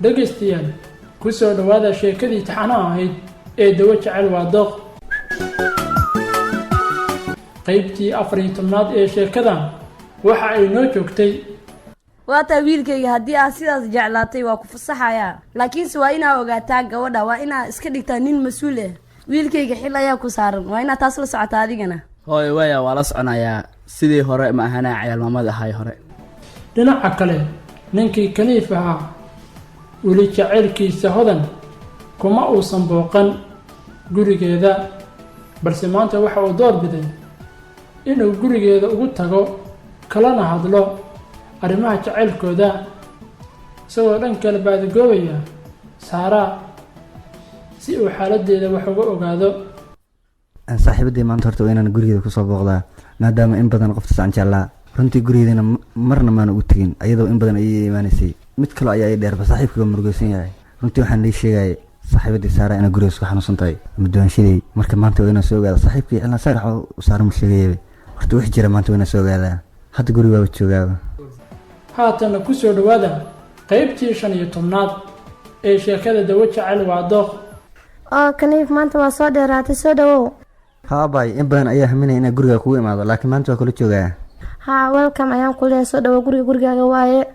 Dhegaystayaal, ku soo dhowaada sheekadii taxanaha ahayd ee Dawo Jecel Waa Dooq, qaybtii 14aad ee sheekadan. Waxa ay noo joogtay: Waa taa wiilkayga, haddii aad sidaas jeclaatay waa ku fasaxayaa, laakiinse waa inaa ogaataa gabadha waa inaa iska dhigtaa nin mas-uul ah. Wiilkayga, xil ayaa ku saaran, waa inaad taas la socotaa adigana. Hooy, waya, waa la soconayaa. Sidii hore ma ahanaa, ciyaalmamada ahay hore. Dhinaca kale, ninkii Kaniif ahaa weli jacaylkiisa Hodan kuma uusan booqan gurigeeda, balse maanta waxa uu door biday inuu gurigeeda ugu tago, kalana hadlo arrimaha jacaylkooda, isagoo dhan kale baadigoobaya Saaraa si uu xaaladdeeda wax uga ogaado. Saaxiibadii maanta horta waa inaan gurigeeda kusoo booqdaa, maadaama in badan qoftaas aan jeclaa. Runtii gurigeedana marna maan ugu tegin, ayadoo in badan ayay imaanaysay. Mid kaloo ayaa ii dheerba, saaxiibkii waa murugeysan yahay. Runtii waxaan lii sheegayay saaxiibadii Saara inay gurigees ku xanuunsan tahay muddoonshadey. Marka maanta waa inaan soo ogaada. Saaxiibkii cilaan saar waxa Saara ma sheegayaba. Horta wix jira maanta waa inaan soo ogaadaa. Hadda guriga waaba joogaaba. Haatanna ku soo dhowaada qaybtii 15aad ee sheekada Dawo Jecel Waa Dooq. Oo Kaniif, maanta waa soo dheeraatay, soo dhawow. Haabay, in badan ayaa haminaya inaa guriga kugu imaado, laakiin maanta waa kula joogaa. Haa, welcome ayaan ku leeyahay, soo dhawow, guriga gurigaaga waaye.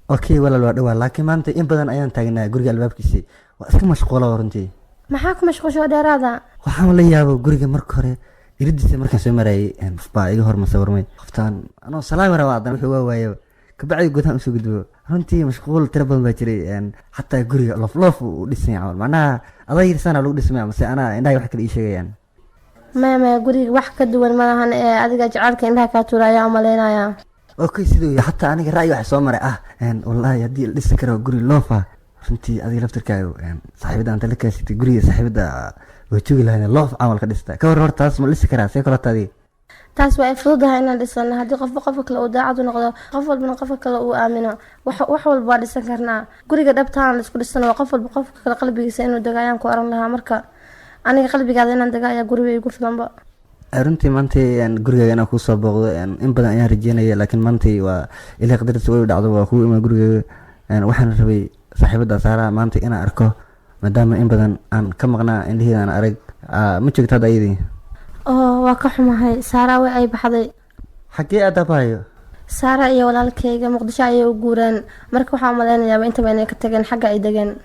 Okay walaal, waa dhawaa, laakiin maanta in badan ayaan taagnaa guriga albaabkiisii, waa iska mashquula runtii. Maxaa ku mashquusho dheeraada? Waxaan la yaabo, guriga marka hore iridiisa markaan soo marayay, qof baa iga hor masawirmay. Qoftaan anoo salaami rabaa, haddana wuxuu waa waayaba. Kabacdi gudahaan usoo gudbo, runtii mashquul tiro badan baa jiray. Xataa guriga loof loof uu dhisan yahay camal, macnaha adaa sana lagu dhismaya, mase anaa indhahay wax kale ii sheegayaan? Maya maya, guriga wax ka duwan ma lahan ee adiga jacaylka indhaha kaa tuura ayaa umaleynaya. Okay, siduu yahay, xataa aniga ra'yi waxa soo maray ah, wallaahi haddii la dhisi karo guri loofa, runtii adiga laftirkaaga saaxiibada anta la kaasatay, guriga saaxiibada waa joogi lahayn, loof camal ka dhista. Ka war hortaas ma la dhisi karaa? See kula taadi? Taas waa ay fududahay inaan dhisano haddii qofba qofka kale uu daacad u noqdo, qof walbana qofka kale uu aamino. Wax walba waa dhisan karnaa. Guriga dhabtaan la isku dhisano waa qof walba qofka kale qalbigiisa inuu dego ayaan ku oran lahaa. Marka aniga qalbigaada inaan dego ayaa guriga igu filanba. Runtii maantay gurigaaga inaan kusoo booqdo in badan ayaan rajeynaya, laakiin maantay waa ilaa qadartiisa way dhacdo, waa kugu imaan gurigaaga. Waxaan rabay saaxiibada Saaraha maanta inaan arko, maadaama in badan aan ka maqnaa, indhaheeda aan arag. Ma joogto hadda ayadii? Oo, waa ka xumahay, Saara way ay baxday. Xaggee aadabahayo? Saara iyo walaalkayga Muqdisho ayay u guureen. Marka waxaa umaleynayaaba intaba inay ka tageen, xagga ay degeen.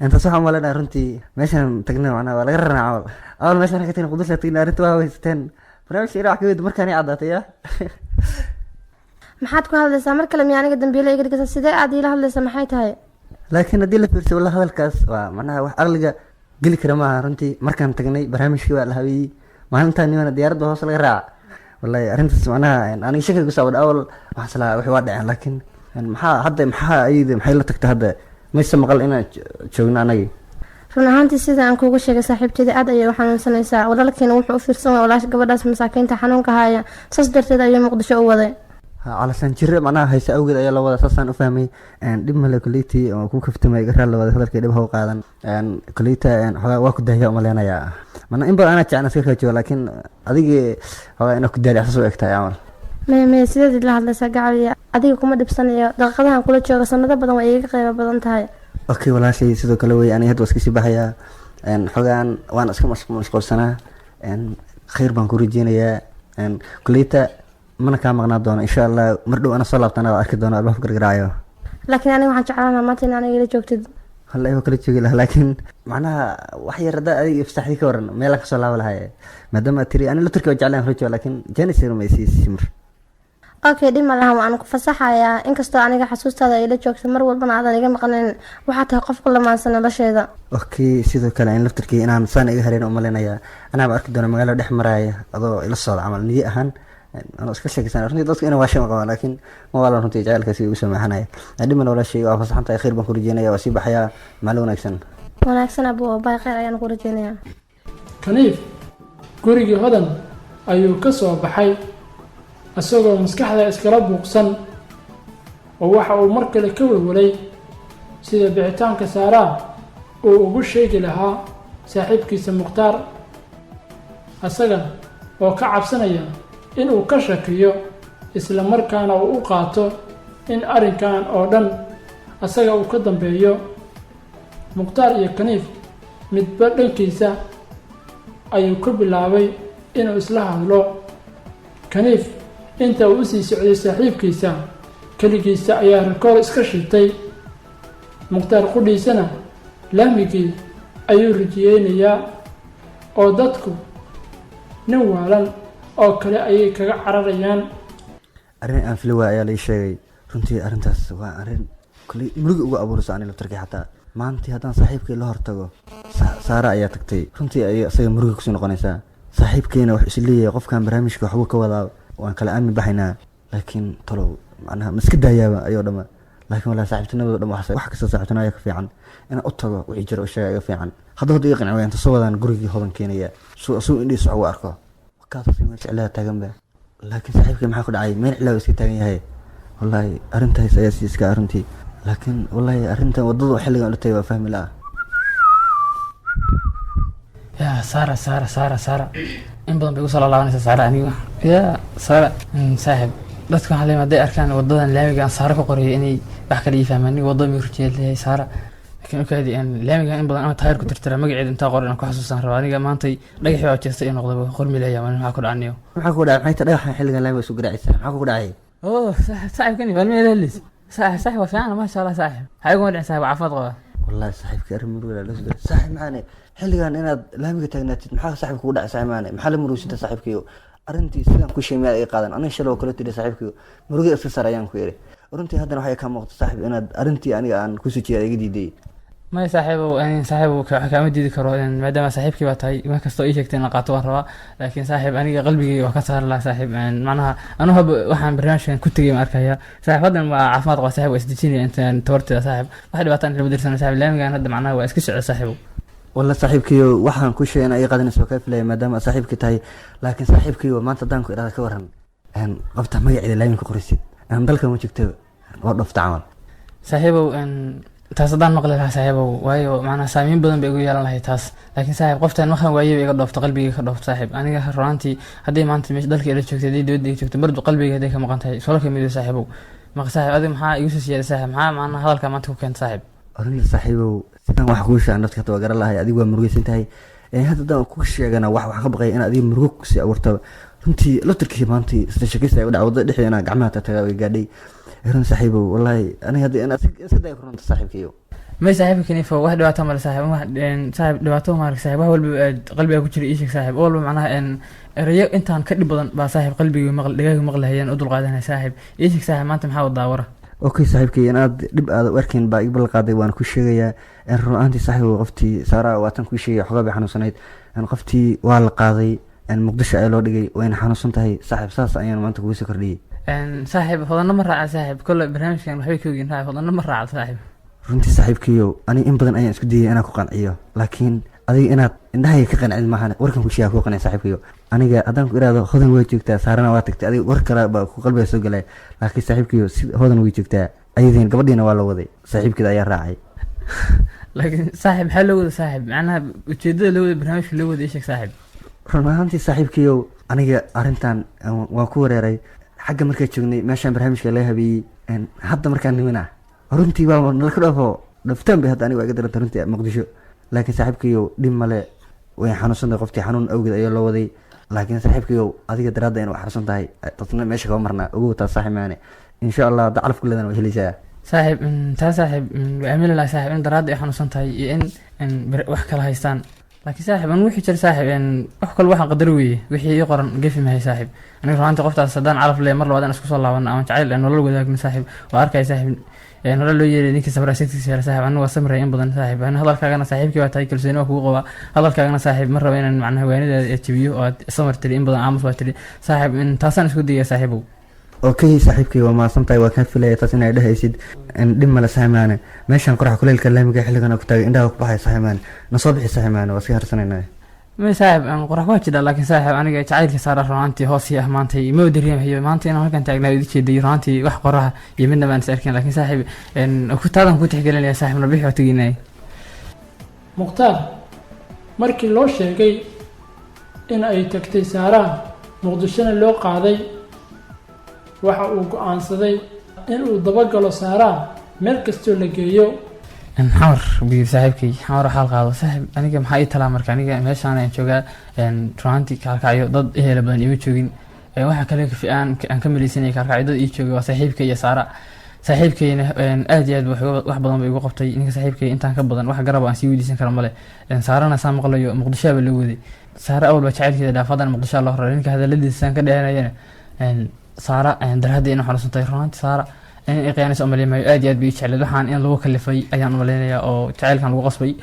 Intaas waxaan umaleynaya, runtii meeshaan tagnay macnaha waa laga raranaa camal. Awal meeshaan ka tagnay, Qudus tagnay, arrinta waa haysateen barnaamijka ila wax ka weydi markaan i caddaatay ya. Maxaad ku hadlaysaa mar kale? Miya aniga dambiile iga dhigaysa? Sidee aad iila hadlaysaa? Maxay tahay? Laakiin haddii la fiirso, walla hadalkaas waa macnaha wax aqliga geli kara maaha. Runtii markaan tagnay barnaamijkii waa la habeeyey, maalintaan nimana diyaaradda hoos laga raaca. Wallahi arrintaas macnaha aniga shaki ku saabsan. Awal waxaan islahaa wixii waa dhaceen, laakiin maxaa hadda, maxaa ayada maxay la tagtay hadda? Mayse maqal inaan joogno anagii? Run ahaantii, sida aan kuugu sheegay, saaxiibteeda aad ayay u xanuunsanaysaa. Walaalkiina wuxuu u fiirsan waaya walaash gabadhaas masaakiinta xanuunka haya, saas darteed ayuu Muqdisho u waday. Calasaan jire macnaha hayse awgeed ayaa la wadaa, saasaan u fahmay. Dhib male, koleytii oo ku kaftamay, iga raali wada hadalkay, dhib ha u qaadan. Koleyta xogaa waa ku daahya umaleynayaa, mana in badan anaa jeclaan iska kala jooga, laakiin adigii xogaa inaa ku daali saas u egtahay camal. Maya maya, sideed la hadlaysaa gacaliya? Adiga kuma dhibsanayo. Daqiiqadahan kula jooga sanado badan waa iiga qeybo badan tahay. Okay walaashay, sidoo kale wey. Aniga hadda waa iska sii baxayaa, xogaan waan iska mashquulsanaa. Khayr baan ku rajeynayaa. Koleyta mana kaa maqnaa doono, insha Allah mar dhow ana soo laabtana waa arki doono albaabka gargaraayo. Laakiin aniga waxaan jeclaan lahaa maanta in aniga ila joogtid. Wallahi waa kala joogi lahaa, laakiin macnaha wax yar haddaa adiga ifsaxdii ka waran, meela kasoo laaba lahaye, maadaama aad tiri ani la Turkiya waa jeclaan kala jooga, laakiin janis yar ma isiisi mar. Okay, dhib ma lahan, waan ku fasaxayaa, inkastoo aniga xasuustaada ay la joogto mar walbana aadan iga maqnayn. Waxaa tahay qof ku lamaansan nolosheeda. Okay, sidoo kale in laftarkii inaan saan iga hareen umaleynayaa, anaaba arki doona magaalada dhex maraaya adoo ila socda camal, niyo ahaan anoo iska sheekaysan. Runtii dadku ina waasha ma qabaan, laakiin ma waalan. Runtii jacaylkaasi igu soo maaxanaya. Dhiman walaashay, waa fasaxan tahay, khayr baan ku rajeynaya, waa sii baxayaa. Maalin wanaagsan. Wanaagsan abu, bay, khayr ayaan ku rajeynayaa. Kaniif gurigii Hodan ayuu ka soo baxay isagoo maskaxda iskala buuqsan, oo waxa uu mar kale ka welwelay sida bixitaanka Saaraa uu ugu sheegi lahaa saaxiibkiisa Mukhtaar, asaga oo ka cabsanaya inuu ka shakiyo, isla markaana uu u qaato in arrinkan oo dhan asaga uu ka dambeeyo. Mukhtaar iyo Kaniif midba dhankiisa ayuu ku bilaabay inuu isla hadlo. Kaniif inta uu usii socday saaxiibkiisa keligiisa ayaa rikoor iska shitay. Mukhtaar qudhiisana laamigii ayuu rijiyeynayaa oo dadku nin waalan oo kale ayay kaga cararayaan. Arrin aan fili waay ayaa lai sheegay. Runtii arrintaas waa arrin kuley murugi uga abuurayso ani laftarkii. Xataa maantii haddaan saaxiibkay la hortago, Saara ayaa tagtay, runtii ayay isaga murugi kusii noqonaysaa. Saaxiibkeyna wuxuu is leeyahay qofkan barnaamijka waxbuu ka wadaa, waan kala aamin baxaynaa. Laakiin talow macnaha ma iska daayaaba ayoo dhama? Laakiin wallahi saaxiibtinimada dhan wax kasta saaxiibtinimo ayaa ka fiican. Inaan u tago wixii jira u sheega iga fiican. Hadda iga qanci waaya, inta soo wadaan gurigii Hodan keenaya suu asuu indhihiisa wax ugu arko. Kaas meel jeclaa taagan ba. Laakiin saaxiibkay maxaa ku dhacay? Meel cilaa iska taagan yahay. Wallaahi arrintaas ayaa si iska runtii, laakiin wallaahi arrintan waddada xilligan ula tagay waa fahmi la'a. Yaa Saara, Saara, Saara, Saara, in badan bay igu soo laalaabanaysaa Saara aniga. Yaa Saara, saaxib, dadka waxaa leeyahay hadday arkaan wadadan laamiga aan Saara ku qoriyay inay wax kale ii fahmaan. Aniga wadada miyuu jeedlahay Saara? Laakiin okaadi laamiga in badan ama taayir ku tirtira magaceeda intaa qoran inaan ku xasuustaan rabaa. Aniga maantay dhagaxii baa jeestay ii noqday, qormi leeyahay. Maxaa ku dhacaniyo? Maxaa kugu dhacay? Maxay tahay dhagaxan xilligan laamiga isu garaacaysaa? Maxaa kugu dhacay? Oh, saaxibkani maalmihi helis. Saaxib, saaxib, waa fiican, maasha Allah. Saaxib, maxaa iguma dhicin? Saaxib, caafimaad qabaa. Wallahi saaxiibkii arrin muruga la soo diray. Saaxiib macaane, xilligan inaad laamiga taagnaatid, maxaa saaxiib kugu dhacay? Saaxiib macaane, maxaa la murugsinta saaxiibkiyo? Arrintii sidaan ku sheegay miyaad iga qaadan? Aniga shalay oo kale tiri saaxiibkiyo muruga iska saar ayaan ku yidhi. Runtii haddana waxay kaa muuqata saaxiib inaad arrintii aniga aan kusoo jeeday iga diiday. Maya saaxiibow, saaxiibow, kaama diidi karo maadaama saaxiibkii baa tahay. Mar kastoo ii sheegtay inaan qaato waan rabaa, laakiin saaxiib, aniga qalbigayga waa ka saari lahaa. Saaxiib, macnaha anu haba waxaan barnaamijkan ku tegay ma arkaya. Saaxiib, haddan waa caafimaad qaba. Saaxiib, waa isdejinaya intaan tabarteeda. Saaxiib, wax dhibaataan lama dirsana. Saaxiib, laamigan hadda macnaha waa iska socda, saaxiibow. Walla saaxiibkiyo, waxaan ku sheegay inaa iga qaadanaysa waa kaa filaya maadaama aad saaxiibkii tahay. Laakiin saaxiibkiyo, maanta haddaan ku idhahda ka waran qabta magaceeda laamiga ku qorisid, dalka ma joogto, waa dhofta camal. Saaxiibow, taas haddaan maqli lahaa, saaxiibow, waayo macnaha saameyn badan bay igu yeelan lahayd taas. Laakiin saaxiib, qoftan markaan waayay iga dhoofto, qalbigayga ka dhoofto. Saaxiib, aniga runaantii hadday maanta meesha dalka ila joogto, hadday dibadda iga joogto, bardu qalbigayga hadday ka maqan tahay solo ka mido. Saaxiibow, marka saaxiib, adiga maxaa igu soo siyaaday? Saaxiib, maxaa macnaha hadalka maanta ku keenta, saaxiib? Arrinta saaxiibow, sidaan wax kuu sheegan dadka hata waa garan lahay. Adigu waa murugaysan tahay. Hadda haddaan ku sheegana wax waxaan ka baqaya in adiga murugo kusii abuurta. Runtii laftarkii maanta isla shakaysta igu dhaca waddada dhexdeeda inaan gacmaha tatagaa way gaadhay. Run saaxiibow, wallaahi aniga hadda inaad iska day runta saaxiibkayo. May saaxiibka Kaniifo, wax dhibaato male saaxiib. Wax saaxiib dhibaato ma arag. Saaxiib, wax walba aad qalbiga ku jira ii sheeg. Saaxiib, walba macnaha erayo intaan ka dhib badan baa saaxiib qalbiga maql dhegaaga maqlahayaan u dulqaadanaya. Saaxiib, ii sheeg saaxiib, maanta maxaa wadaa wara? Okay saaxiibkay, inaad dhib aada u arkayn baa iga ballan qaaday, waan ku sheegayaa. Run ahaantii saaxiib, qoftii Saara waatan kuu sheegay xogaa bay xanuunsanayd. Qoftii waa la qaaday, Muqdisho ayaa loo dhigay, wayna xanuunsan tahay saaxiib. Saas ayaan maanta kugu soo kordhiyey. Saaxiib, Hodanna ma raaca? Saaxiib, kolle barnaamijkan waxbay ka ogyihin. Saaxiib, Hodanna ma raaca, saaxiib? Runtii saaxiibkayo, aniga in badan ayaan isku dayay inaan ku qanciyo, laakiin adiga inaad indhahayga ka qancin maahan. Warkan ku sheega ku qancin saaxiibkayo. Aniga haddaan ku iraahdo Hodan way joogtaa, Saarana waa tagtay, adiga war kale baa ku qalbiga soo galay. Laakiin saaxiibkayo, si Hodan way joogtaa, ayadiin gabadhiina waa la waday, saaxiibkeeda ayaa raacay. Laakiin saaxiib, maxaa loo wada? Saaxiib, macnaha ujeedada loo wada barnaamijka loo wada ii sheeg, saaxiib. Run ahaantii saaxiibkayow, aniga arrintan waan ku wareeray. Xagga markaa joognay meeshaan barnaamijka laga habeeyey, hadda markaan nimina runtii waa nala ka dhoofo dhoftaan bay hadda aniga waa iga daranta runtii Muqdisho. Laakiin saaxiibkayow, dhib male, way xanuunsantahay qoftii, xanuun awgeed ayaa loo waday. Laakiin saaxiibkayow, adiga daraadda in xanuunsan tahay tasna meesha kama marnaa. Ogow taas saaxiib maane, insha Allah hadda calaf ku leedana waa helaysaa. Saaxiib, taa saaxiib, waa aamini lahaa saaxiib in daraadda ay xanuunsan tahay iyo in wax kala haystaan. Laakiin saaxiib, an wixii jira saaxiib, wax kale waxaan qadar weeye, wixii ii qoran gefi mahay. Saaxiib, aniga runaantii qoftaas haddaan calaf leeyahay mar labaad aan isku soo laabano ama jacayl aan nolol wadaagno, saaxiib, waa arkaya. Saaxiib, nolol loo yeelay ninkii sabra sigtiisa hela. Saaxiib, anigu waa samray in badan. Saaxiib, ani hadalkaagana saaxiibkii baa tahay, kalsooni waa kugu qabaa. Hadalkaagana saaxiib, ma raba inaan macnaha waanidaada jabiyo oo aad samar tiri, in badan aamus waa tiri. Saaxiib, taasaan isku dayaya, saaxiibow. Okay saaxiibkay, waa mahadsan tahay. Waa kaan filaya taas inay dhehaysid. Dhib male saaxiimaane, meeshaan qorax kuleylka laamiga xilligan ku taagay indhaha ku baxay. Saaxiimaane, na soo bixi saaxiimaane, waa iska harsanaynaa. May saaxiib, aan qorax waa jidhaa, laakiin saaxiib, aniga jacaylka Saara runaantii hoos ii ah maantay ma dareemayo. Maanta inaan halkan taagnaa idi jeeday, runaantii wax qoraxa iyo midna baan is arkin. Laakiin saaxiib, ku taadan ku tixgelinaya. Saaxiib, nabixi waa teginaya. Mukhtaar markii loo sheegay in ay tagtay Saaraha, Muqdishona loo qaaday, waxa uu go'aansaday in uu dabagalo Saaraha meel kastoo la geeyo. Xamar buu yiri saaxiibkay, Xamar waxaa la qaado saaxiib. Aniga maxaa ii talaa marka? Aniga meeshaan ayaan joogaa, runaantii Kaalkacyo dad ehela badan ima joogin. Waxa kale aan ka maleysanaya Kaalkacyo dad ii joogay waa saaxiibkay iyo Saara. Saaxiibkayna aad iyo aad wax badan ba igu qabtay ninka saaxiibkay. Intaan ka badan wax garab aan sii weydiisan kara male. Saarana saa maqlayo Muqdishoaba loo waday. Saara awal baa jacaylkeeda dhaaf, haddana Muqdisho loo horay. Ninka hadaladiisaan ka dheehanayana Saara daraaddii inay xanuunsan tahay. Runaantii Saara in ay khiyaanayso umaleymayo, aad iyo aad bay ii jecleed. Waxaan in lagu kalifay ayaan umaleynayaa oo jacaylkan lagu qasbay,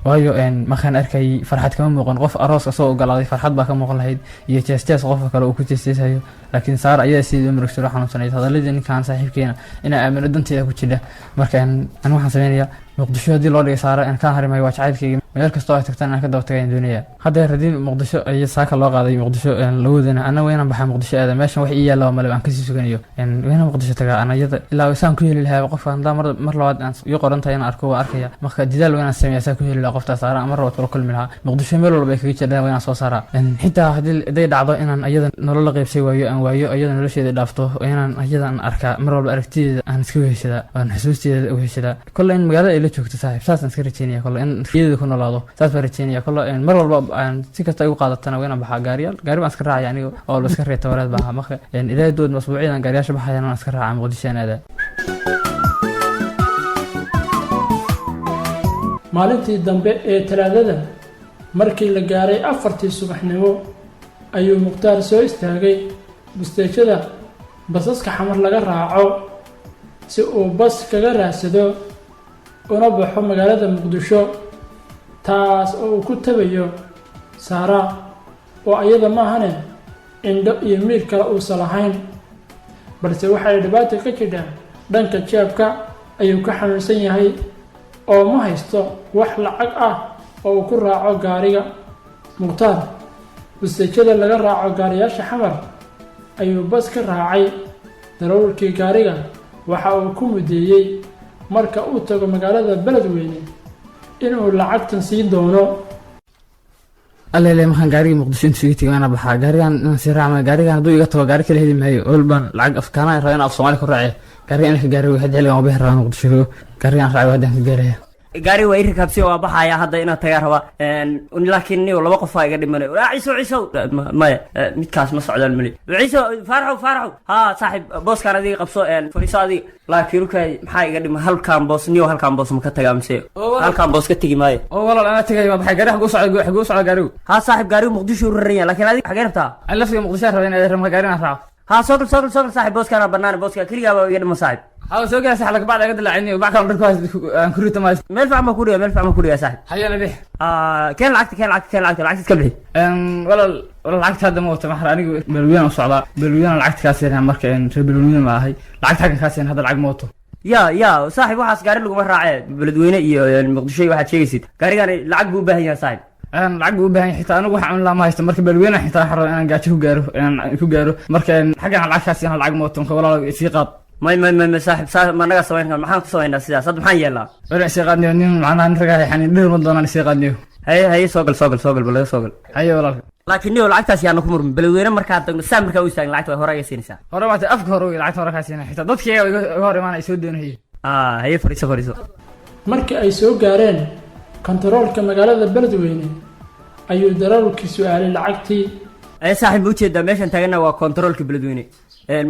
waayo markaan arkayay farxad kama muuqan. Qof aroos asoo ogolaaday farxad baa ka muuqan lahayd iyo jees jees qofka kale uu ku jeesjeesayo, laakiin Saara ayada sidii u murugsan oo xanuunsanayd. Hadaladii ninkan saaxiibkeena inaa aamino danteeda ku jidha. Marka ani waxaan sameynayaa, Muqdisho haddii loo dhigay Saara aan kaan harimayo, waa jacaylkayga. Meel kastoo ay tagtaan aan ka daba tagayaan doonaya. Haddeer haddii Muqdisho ay saaka loo qaaday, Muqdisho lawadana, anna waa inaan baxaa, Muqdisho aada. Meeshan wax ii yaalla male aan kasii suganayo. Waa inaan Muqdisho tagaa anayada ilaa saan ku heli lahaa qofka. Haddaa mar labaad aan ii qoran tahay inaan arko, waa arkaya. Marka dadaal waa inaan sameeya saa ku heli lahaa qoftaas Saara, mar labaad kula kulmi lahaa. Muqdisho meel walba ay kaga jiraan waa inaan soo saaraa. Xitaa haddii haday dhacdo inaan ayada nolol la qaybsay waayo, aan waayo, ayada nolosheeda dhaafto, waa inaan ayadan arkaa mar walba, aragtideeda aan iska weheshadaa, aan xusuusteeda weheshadaa. Kolle in magaalada ay la joogto saaxiib, saasaan iska rajeynaya. Kolle in iyada ku noolaado saas baan rajeynaya. Kolle mar walba aan si kasta igu qaadatana waa inaan baxaa. Gaariyaal gaari baan iska raacaya aniga oo walba iska reeta wareed baa ahaa. Marka ilaahay dood masbuucyadan gaariyaasha baxayaan waan iska raacaa, Muqdisho aan aadaa. Maalintii dambe ee Talaadada, markii la gaaray 4tii subaxnimo, ayuu Mukhtaar soo istaagay busteejada basaska Xamar laga raaco si uu bas kaga raadsado una baxo magaalada Muqdisho, taas oo uu ku tabayo Saara oo ayada maahane indho iyo miir kale uusan lahayn. Balse waxay dhibaata ka jidhaa dhanka jeebka ayuu ka xanuunsan yahay oo ma haysto wax lacag ah oo uu ku raaco gaariga. Mukhtaar busteejada laga raaco gaariyaasha Xamar ayuu bas ka raacay. Darawalkii gaariga waxa uu ku mudeeyey marka uu tago magaalada Beledweyne inuu lacagtan siin doono. Allele, markaan gaarigii Muqdisho intuu iga tegay waana baxaa. Gaarigan inaan sii raacmay, gaarigan hadduu iga tago gaari kale heli maayo. Ol baan lacag afkaana rabaa inaan af Soomaali ku raace. Gaarigan inaan ka gaari hadda xilligan waa bixi rabaa Muqdisho. Gaarigan raacay haddaan ka gaaraya. Gaari waa ii rakaabsiya, waa baxaya hadda, inaad tagaa rabaa, laakiin niyo laba qof aa iga dhimanay. Ciisow, Ciisow, maya, midkaas ma socdaan mali. Ciisow, Faaraxow, Faaraxow, haa saaxiib, booskaan adiga qabso, fariiso adiga. Laakiin rukay, maxaa iga dhima? Halkaan boos niyo, halkaan boos ma ka tagaa mise halkaan boos ka tegi maayo? Oo walaal, anaa tagay, waa baxay. Gaari xaguu socda? Xaguu socda gaarigu? Haa saaxiib, gaarigu Muqdisho u raran yahay, laakiin adiga xagee rabtaa? Aan laftiga Muqdisho rabaa in aad rabaa gaari inaan raaco. Haa, soo gal, soo gal, soo gal saaxiib, booskaana bannaan, booska keligaa baa iga dhima saaxiib. Haa, soo gala sax, bacda iga dilaacini, bac kale dharku aan ku rito maayo. Meel fiican baan ku dhigaa, meel fiican baan ku dhigaa saaxiib. Hayana bix. Keen lacagta, keen lacagta, keen lacagta, lacagta iska bixi. Walaal, walaal, lacagta hadda ma wato maxar. Anigu Beledweyne u socdaa, Beledweyne lacagta kaa siinaya. Marka reer Beledweyne ma ahay, lacagta xaggan kaa siin, hadda lacag ma wato. Ya ya saaxiib, waxaas gaari laguma raace Beledweyne iyo Muqdisho iyo waxaad sheegaysid. Gaarigan lacag buu u baahan yahay saaxiib. Lacag buu u baahan yahay, xitaa anigu waxaan cuni lahaa ma haysto. Marka Beledweyne xitaa waxaan rabaa inaan gaajo ku gaaro, inaan ku gaaro. Marka xaggan lacag kaa siin, lacag ma wato. Marka walaal, isii qaad. May may may may saaxiib, saa ma naga samayn karo. Maxaan ku samaynaa sidaas hadda? Maxaan yeelnaa? Walaal, isii qaadniyo, nin macnaha nin ragaa xani dhir ma doonaan, isii qaadniyo. Haye haye, soo gal, soo gal, soo gal, bal soo gal. Haye walaalka. Laakiin niyo, lacagtaas yaana ku murmin. Beledweyne markaad tagno, saa markaa u istaagin, lacagta way hore iga siinaysaa. Hore maata, afka hore wey, lacagta hore kaa siinaya, xitaa dadkii iga hor imaanaya soo doonayay. Haye, fariiso, fariiso. Markii ay soo gaareen kontaroolka magaalada Beledweyne ayuu darawalkii su-aalay lacagtii. Haye saaxiib, ma ujeedaa meeshaan taagana? Waa kontaroolka Beledweyne.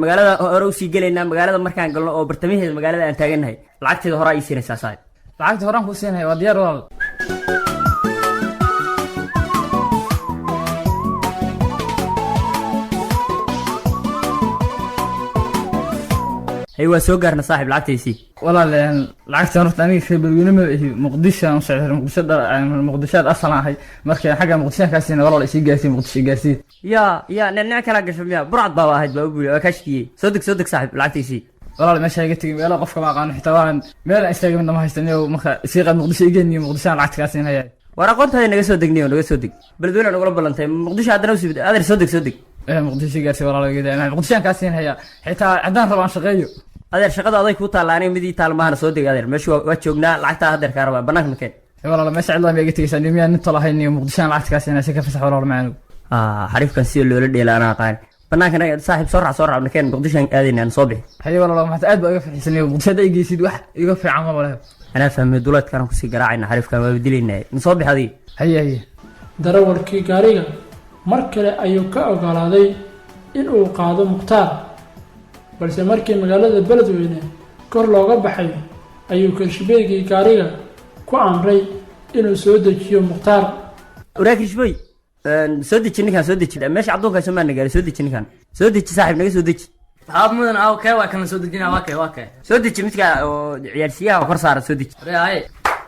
Magaalada hore usii gelaynaa. Magaalada markaan galno oo bartamaheeda magaalada aan taagannahay, lacagteeda hore ii siinaysaa saaxiib. Lacagta horaan kuu siinaya, waa diyaar walaal. Hay, waa soo gaarna saaxiib, lacagtaysii. Walaal, lacagtan horta aniga reer Beledweyne ma ihi, Muqdisho aan u socday, Muqdisho Muqdishoad asal aan ahay. Marka xagga Muqdisho kaa siina walaal, isii gaarsii Muqdisho, i gaarsii. Ya ya, ninac kalaa gasho miya? Burcad baaba ahayd baa u buuli, waa kaa shikiyey. Soo deg, soo deg saaxiib, lacagtaysii. Walaal, meesha iga tegin, meelo qofka ma aqaano, xitaa waan meel aan istaagay midna ma haystan. Marka isii qaad Muqdisho, igeeniyo Muqdisho aan lacagta kaa siinaya. War aqoontaada naga soo degniyo, naga soo deg. Beledweyne nagula ballantay, Muqdisho haddana usii adeer. Soo deg, soo deg. Muqdisho i gaarsii walaal, Muqdisho aan kaa siinaya, xitaa haddaan rabo aan shaqeeyo. Adeer, shaqada aday kuu taalla, aniga midii taal maahana. Soo deg adeer, meesha waa joognaa, lacagtaa adeer kaa rabaa, banaanka makeen. Walaal, meesha cidlaan bay iga tegaysaa, miyaa nin tolahayn? Muqdisho aan lacagta kaa siinaya, si ka fasax walaal macanugu. Xariifkan sida loola dheela anaa aqaan. Banaanka saaxiib, soo raac, soo raac, nakeen, Muqdisho aan aadayna, aan soo bixi. Haye walaal, maanta aad baa iga farxisan. Muqdisho hadda i geysid wax iga fiican ma lehe. Anaa fahmay, duleedkaan kusii garaacayna xariifkan, waa dilaynaa. Na soo bix adiga. Haye, haye. Darawalkii gaariga mar kale ayuu ka ogolaaday in uu qaado Mukhtaar, balse markii magaalada Beledweyne kor looga baxay ayuu kirshibeygii gaariga ku amray inuu soo dejiyo Mukhtaar. Waraa kirishboy, soo deji ninkaan, soo deji. Meesha caddoonkaa soo maana gaaray. Soo deji ninkaan, soo deji saaxiib, naga soo deji. Haa mudan, aw kee waa kana soo dejina? Waa kee, waa kee? Soo deji midka oo ciyaarsiyaha oo kor saaran, soo deji. Waree haye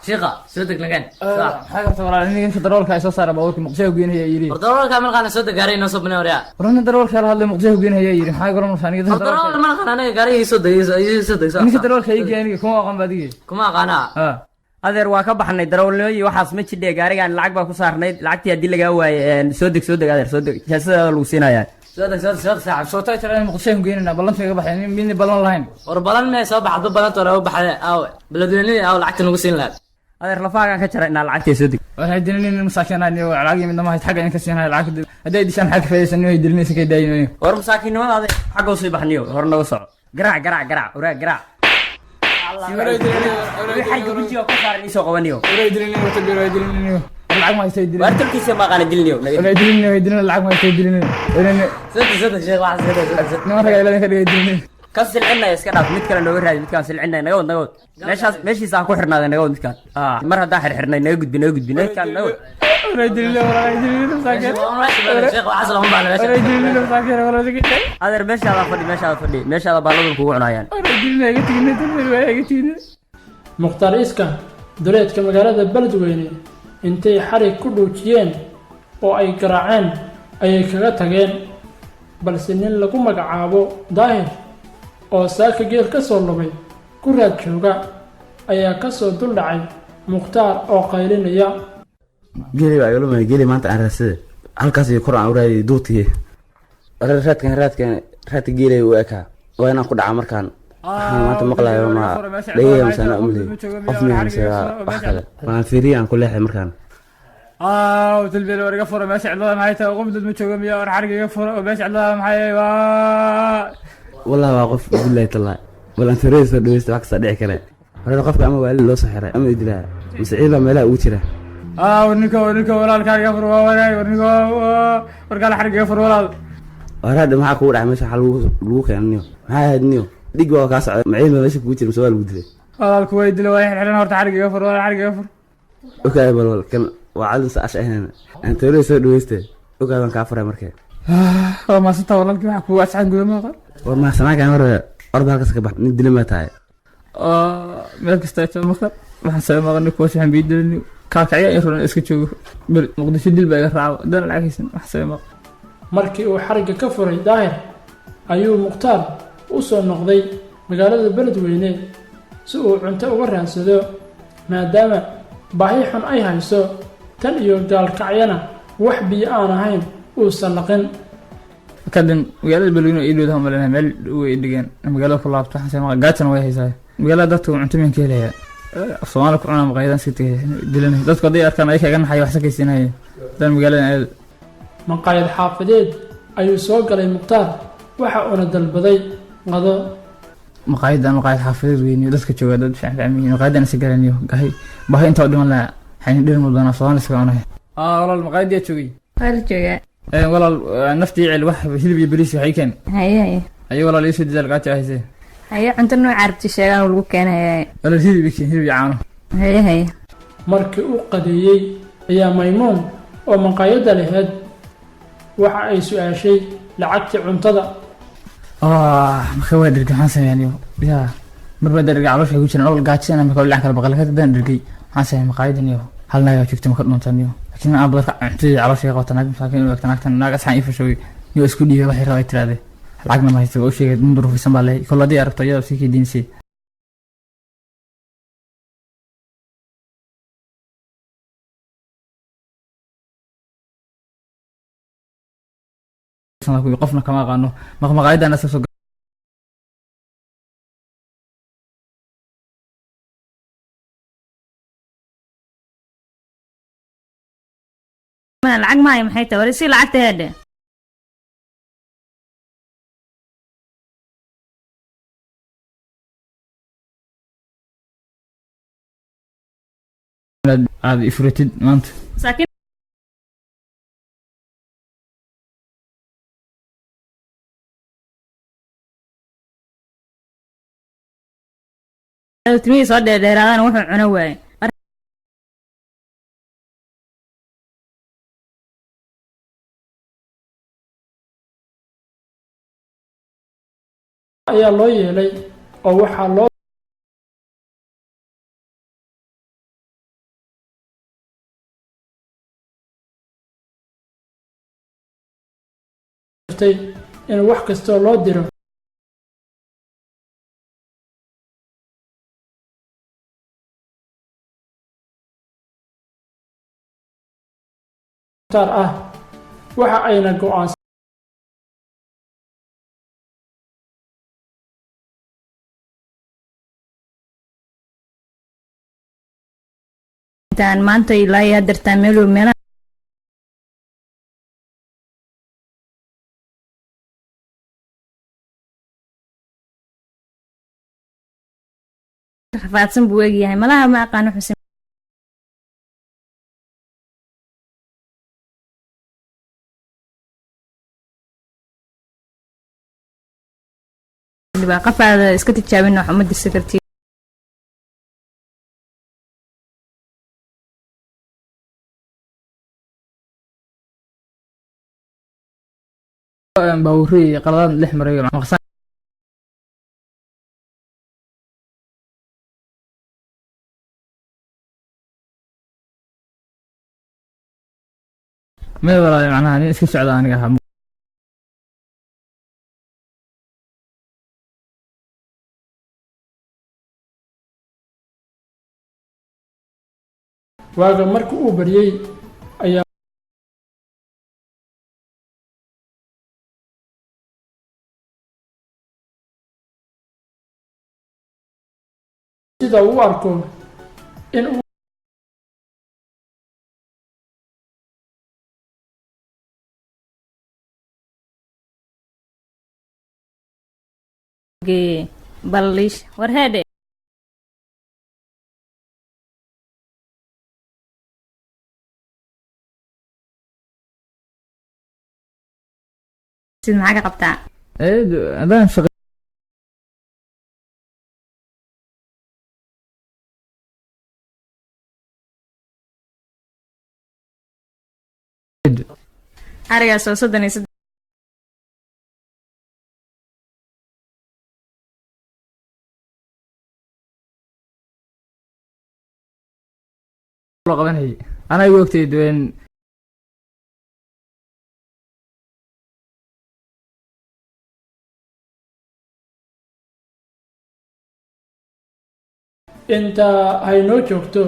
shiiqa, soo deg lagan. Maxaa qabta walaal? Ninka darawalka ay soo saara baabuurka Muqdisho geynaya yiri. War darawalka malqaana, soo deg, gaariga noo soo banay waryaa. War nin darawalka la hadlay, Muqdisho geynaya yiri, maxaa garan aniga? War darawal malqaan aniga, gaariga soo deg, soo deg. Ninka darawalka ii geey, aniga kuma aqoon baadiye. Kuma aqaanaa. Ha. Adeer, waa ka baxnay darawalnimo iyo waxaas ma jidhe. Gaarigaan lacag baa ku saarnayd, lacagtii haddii lagaa waaye, soo deg, soo deg adeer, soo deg, jaasadaada lagu siinayaa. Soo deg, soo deg, soo deg saaxib. Soo taa jira Muqdisho geynayna, ballanta iga baxay midna ballan lahayn. War balan mee soo baxdo? Balanta hore u baxde aawe? Beledweynadii aawe lacagta nagu siin lahayd? Adeer, lafaagaan ka jara inaa lacagtee, soo deg. Waxay dilinin masaakiin aan lacag midna ma hayst, xagga in ka siinayo lacag hadday dishaan xag ka faa'iidaysan way dilinaysa kay daayinayo. War masaakiinnimada adeer, xagga usii baxniyo, hore naga soco. Garaac, garaac, garaac, waraa garaac. Xarga gujiga ku saaran iisoo qabaniyo. Lacag ma haystay dilin. Waar tolkiisa ma aqaana, diliniyo. Way dilinin, way dilinin, lacag ma haystay dilinin. Soo deg, soo deg sheekh, waxaa soo deg, soo deg. Niman raga ilaalin ka dhigay dilinin. Kan silcinaya iska dhaaf, mid kale nooga raadi. Midkaan silcinaya naga wad, naga wad. Meeshaas meeshiisa ha ku xirnaada, naga wad midkaan. Mar haddaan xirxirnay, naga gudbi, naga gudbi midkaan, naga wad. Way dilinin, way dilinin masaakiin. Sheekh, waxaas lama baahna meesha. Way dilinin masaakiin, walaal. Adeer, meeshaada fadhi, meeshaada fadhi, meeshaada baalladan kugu cunayaan. Way dilinin, iga tigin, way iga tigin. Mukhtaar Iska duleedka magaalada Beledweyne intay xarig ku dhuujiyeen oo ay garaaceen ayay kaga tageen, balse nin lagu magacaabo Daahir oo saaka geel ka soo lubay ku raad jooga ayaa ka soo duldhacay Mukhtaar oo qaylinaya. Geeli baa igala lumay, geeli maanta aan raadsada halkaas iyo kor aan u raadiyay duurtii. Raadkan, raadkan, raadka geelay u ekaa, waa inaan ku dhacaa markaan. Waxaan maanta maqlayo ma dhageyga mise anaa umley qof miya mise waa wax kale? Waan fiiriya, aan ku leexay markaan. Aaw tilbeel, war iga furo, meesha cidlada maxay tahay? Qof dad ma joogo miya? War xarig iga furo oo meesha cidlada maxay waa? Wallahi waa qof, billahi tallahi. Bal aan fiiriyay, soo dhaweysta, wax kasta dhici kare. Hore qofka ama waali loo soo xiray ama idilaa mise ciid baa meelaha ugu jira. War ninka, war ninka walaalkaa iga furo, waa waraay. War ninka, warkaala xarig iga furo walaal. Waraadha, maxaa kugu dhacay meesha? Waxaa lagu keenay niyo, maxaa ahayd niyo? Dhig baa kaa socda, maciid baa meesha kugu jira mise waa lagu dilay? Walaalku way dilay, waa xirxiran, horta xarig iga furo walaal, xarig iga furo. Okay, bal bal kan waa cadin sa ash ahayn, aan teoriya soo dhaweyste. Okay, waan kaa furay markee. Waa maasantaa walaalkii, waxaa kugu asxaan guda maaqa. War mahadsanaan hore, orda halkaas ka bax, nin dilin baa tahay. Meel kasta ay maqan waxaan soo maqan kuwaas, waxaan biyo dilin kaakacya in runan iska joogo beri Muqdisho, dil baa iga raaco dan lacag haysan, wax soo maqan. Markii uu xarigga ka furay Daahir ayuu Mukhtaar u soo noqday magaalada Beledweyne si uu cunto uga raadsado, maadaama baahi xun ay hayso, tan iyo Gaalkacyana wax biyo aan ahayn uusan laqin. Kadib magaalada Beledweyne ii dhowdaha malena meel way dhigeen, magaalada ku laabto waxaan soo maqan, gaajana way haysaa. Magaalada dadka cunto miyaan ka helayaa? Af Soomaali ku cunaa maqaayadan iska tegay dilanay, dadku hadday arkaan ayaga iga naxaya, wax sakaysiinaya haddaan magaalada aado. Maqaayad xaafadeed ayuu soo galay Mukhtaar, waxa uuna dalbaday qado. Maqaayadda maqaayad xaafadeed weyniyo, dadka jooga dad fiican fiican yihiin. Maqaayadan isa galaniyo gahay bahi inta u dhiman lahaa waxaan dhirin doonaa, Soomaali iska cunay. Walaal, maqaayadii yaa joogay? Waa la joogaa. Walaal, naftii cel, wax hilib iyo bariis waxay keen. Haye, haye. Haye walaal, iisoo dadaal, gaajo hayse. Haye, cunto nooca arabti sheegaan lagu keenaya. Walaal, hilib ii keen, hilib iyo caano. Haye, haye. Markii uu qadeeyey ayaa Maymuun oo maqaayadda laheyd waxa ay su-aashay lacagtii cuntada. Marka waa dhergay, maxaan sameeyaa anigo? Yaa mar baa dhergay, caloosha ku jiran olol gaajisana, marka lacag kala baqal kadib baan dhergay. Maxaan sameeyaa? Maqaayadan iyo hal naagaa joogta, maka dhunta niyo, laakiin aan badarka cuntadii caloosha ka qabta. Naag masaakiin u egta, naagtan naag asxaan ii fashooy niyo, isku dhiibay waxay rabaa tiraade, lacagna ma haysto, waa u sheegay mun duruufaysan baa lehay, kol haddii aragto iyadoo sii kaydiinsay. Qofna kama aqaano maqmaqaayadan asaga soo. Lacag maayo, maxay tahay? War si lacagta heedhe. Inaad aad ifuratid maanta. Masaakiin. Timihii soo dheerdheeraadaan wuxuu cuno waaye. Ayaa loo yeelay oo waxaa loo dirtay in wax kastoo loo diro Mukhtaar ah, waxa ayna go'aan Intaan maanta ilaa iyo haddeertaan meeluu meelaha rafaadsan buu egyahay, malaha ma aqaano xuseen. Qafaada iska tijaabin wax uma dirsan kartid. Baabuurey qaladaan dhex maray maqsaan. May walaal, macnaha nin iska socda aniga ahaa. Waaga marka uu baryey ayaa sida uu u arko in uu Geeye balliish war heedhe. Sid maxaa ka qabtaa? Haddaan shaqo Arigaas oo 33. Loo qabanayay anaa igu ogtay duwen. Intaa haynoo joogto.